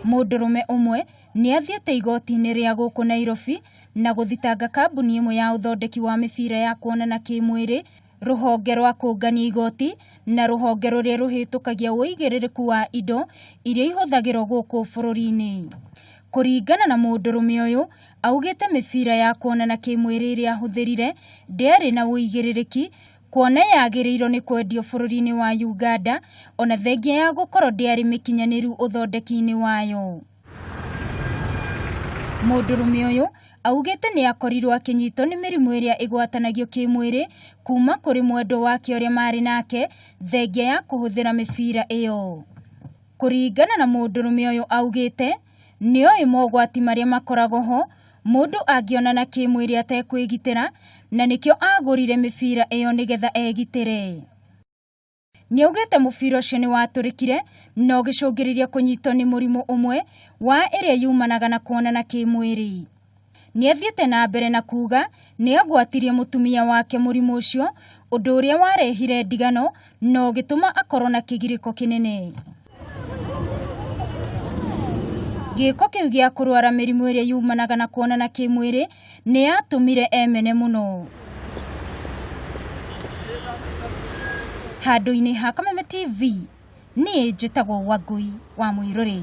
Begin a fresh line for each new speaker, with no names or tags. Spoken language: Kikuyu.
Mũndũrũme ũmwe nĩ athiĩte igoti-inĩ rĩa gũkũ Nairobi na gũthitanga kambuni ĩmwe ya ũthondeki wa mĩbira ya kuonana kĩmwĩrĩ, rũhonge rwa kũngania igoti na rũhonge rũrĩa rũhĩtũkagia ũigĩrĩrĩku wa indo iria ihũthagĩrwo gũkũ bũrũri-inĩ. Kũringana na mũndũrũme ũyũ, augĩte mĩbira ya kuonana kĩmwĩrĩ ĩrĩa ahũthĩrire ndĩarĩ na ũigĩrĩrĩki kuona yagĩrĩirwo nĩ kwendio bũrũri-inĩ wa Uganda ona thengia ya gũkorwo ndĩarĩ mĩkinyanĩru ũthondeki-inĩ wayo. Mũndũrũme ũyũ augĩte nĩ akorirwo akĩnyitwo nĩ mĩrimũ ĩrĩa ĩgwatanagio kĩmwĩrĩ kuma kũrĩ mwendwa wake ũrĩa marĩ nake thengia ya kũhũthĩra mĩbira ĩyo. Kũringana na mũndũrũme ũyũ augĩte nĩoĩ mogwati marĩa makoragwo ho mũndũ angĩonana kĩmwĩrĩ atekwĩgitĩra na nĩkĩo agũrire mĩbira ĩyo nĩgetha egitĩre. Nĩaugĩte mũbira ũcio nĩwatũrĩkire na ũgĩcũngĩrĩria kũnyitwo nĩ mũrimũ ũmwe wa ĩrĩa yumanaga na kuonana kĩmwĩrĩ. Nĩathiĩte na mbere na kuga nĩagwatirie mũtumia wake mũrimũ ũcio, ũndũ ũrĩa warehire ndigano na ũgĩtũma akorwo na kĩgirĩko kĩnene. Gĩko kĩu gĩa kũrwara mĩrimũ ĩrĩa yumanaga na kuonana kĩmwĩrĩ nĩ yatũmire emene mũno. Handũ-inĩ ha Kameme TV, niĩ njĩtagwo Wangui wa Mwĩrũrĩ.